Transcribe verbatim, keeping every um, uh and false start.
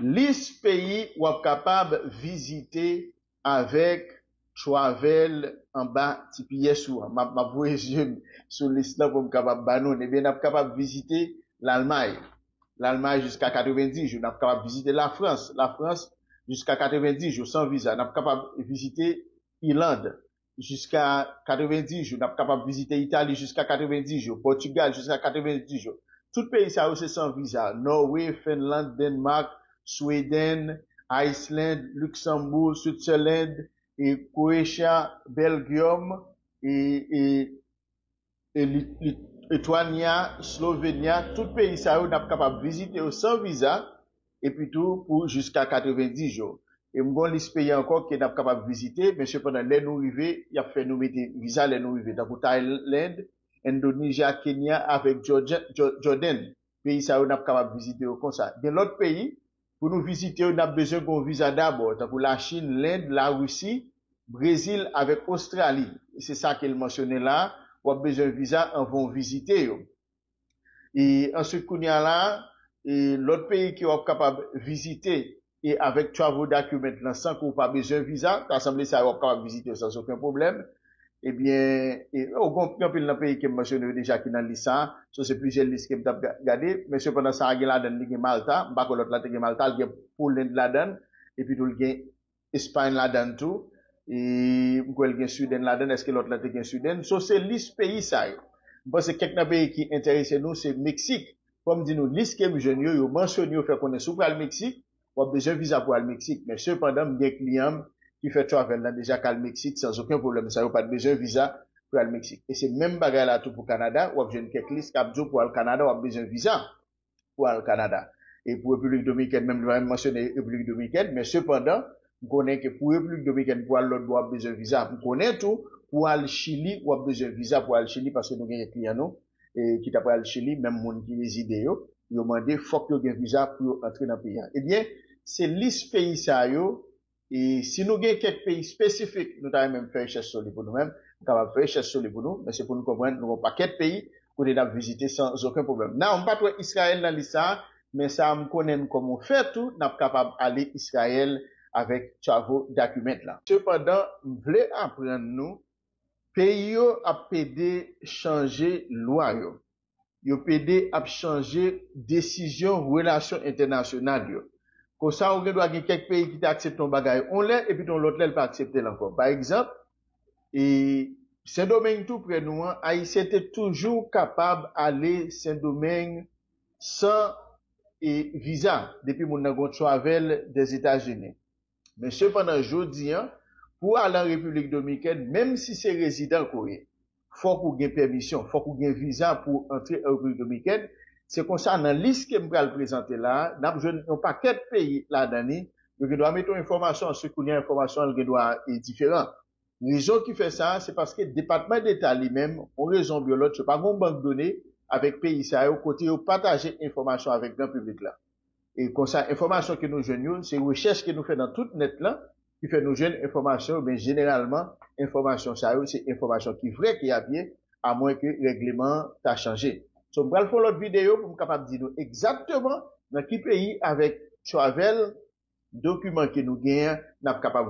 Lis peyi w ap kapab vizite avèk travel anba T P S ou an. M ap, m ap voye je m sou lis lan pou m kapab ba nou l. Ebyen, n ap kapab vizite Lalmay. Lalmay jiska katrevenndis jou. N ap kapab vizite Lafrans. Lafrans jiska katrevenndis jou, san viza. N ap kapab vizite Iland jiska katrevenndis jou. N ap kapab vizite Itali jiska katrevenndis jou. Pòtigal jiska katrevenndis jou. Tout peyi sa yo se san viza. Nòwe, Fenlann, Denmak, Sweden, Iceland, Luksanboug, Switzerland, e Croatia, Belgium, e, e, e Li- Li- Litwanya, Slovenya, tout peyi sa yo n ap kapab vizite yo san viza, epi tou pou jiska katrevenndis jou. E m gon lis peyi ankò ke n ap kapab vizite, men sepandan lè nou rive, y ap fè nou mete viza lè nou rive, tankou Thailand, Indonesia, Kenya avèk Georgia- Jo- Jordan. Peyi sa yo n ap kapab vizite yo konsa. Gen lòt peyi, pou nou vizite yo, n ap bezwen gen yon viza dabò, tankou Lachin, Lend, Larisi, Brezil avèk Ostrali. Se sa ke l mansyone la, w ap bezwen viza anvan w vizite yo. E answit, kounye a la, e lòt peyi ke w ap kapab vizite e avèk travel document lan san ke w pa bezwen viza, ta sanble sa yo w ap kapab vizite yo san okenn pwoblèm. Ebyen, e, o, gon gen anpil nan peyi ke m mansyone yo deja ki nan lis sa a. So, se plizyè lis ke m t ap ga- gade, men sepandan sa a gen ladan l, li gen Malta, m pa kwè lòt la te gen Malta, l gen Polend ladan l, epi tou l gen Espay ladan l tou, e m kwè l gen Sweden ladan l, èske lòt la te gen Sweden? So, se lis peyi sa yo. M panse kèk nan peyi ki enterese nou se Meksik. Fò m di nou, lis ke m jwenn yo, yo mansyone yo fè konnen si w pral Meksik, w ap bezwen viza pou al Meksik. Men sepandan, m gen kliyan m ki fè travel lan deja k al Meksik san okenn pwoblèm. Sa yo pa t bezwen viza pou al Meksik. E se menm bagay la tou pou Kanada. W ap jwenn kèk lis k ap di w pou al Kanada, w ap bezwen viza pou al Kanada. E pou Repiblik Dominikèn, menm jan m mansyone Repiblik Dominikèn, men sepandan, m konnen ke pou Repiblik Dominikèn, pou al lòt bò, w ap bezwen viza. M konnen tou, pou al Chili, w ap bezwen viza pou al Chili, paske nou gen kliyan nou e, ki ta pral Chili, menm moun ki rezide yo, yo mande fòk yo gen viza pou yo antre nan peyi a. Ebyen, se lis peyi sa yo, e si nou gen kèk peyi espesifik, nou ta renmen fè rechèch sou li pou nou menm, nou kapab fè rechèch sou li pou nou, men se pou nou konprann, nou gen yon pakèt peyi kote n ap vizite san okenn pwoblèm. Now, m pa t wè Izrayèl nan lis sa a, men sa a m konnen n kòman fè tou, n ap kapab ale Izrayèl avèk travel document la. Sepandan, m vle aprann nou, peyi yo ap pede chanje lwa yo. Yo pede ap chanje desizyon relasyon entènasyonal yo. Konsa, ou gen dwa gen kèk peyi ki te aksepte yon bagay yon lè, epi yon lòt lè, l pa aksepte l ankò. Pa egzanp, e Sendomeng tou prè nou an, Ayisyen te toujou kapab ale Sendomeng san e viza, depi moun nan gon travel Dèzetazini. Men sepandan, jodi a, pou w al an Repiblik Dominikèn, menm si se rezidan ke w ye, fòk ou gen pèmisyon, fòk ou gen viza pou w antre an Repiblik Dominikèn. Se konsa, nan lis ke m pral prezante la a, n ap jwenn yon pakèt peyi ladan li. Yo gen dwa mete yon enfòmasyon, answit, kounye a, enfòmasyon an gen dwa e diferan. Rezon ki fè sa, se paske Depatman Deta li menm, yon rezon oubyen lòt, yo pa gen yon bank done avèk peyi sa yo, kote yo pataje enfòmasyon avèk gran piblik la. E konsa, enfòmasyon ke nou jwenn yo, se rechèch ke nou fè nan tout nèt lan, ki fè nou jwenn enfòmasyon yo, men jeneralman, enfòmasyon sa yo, se enfòmasyon ki vrè, ki apye, amwen ke règleman an ta chanje. So, m pral fè yon lòt videyo pou m kapab di nou egzakteman nan ki peyi avèk travel, dokiman ke nou genyen, n ap kapab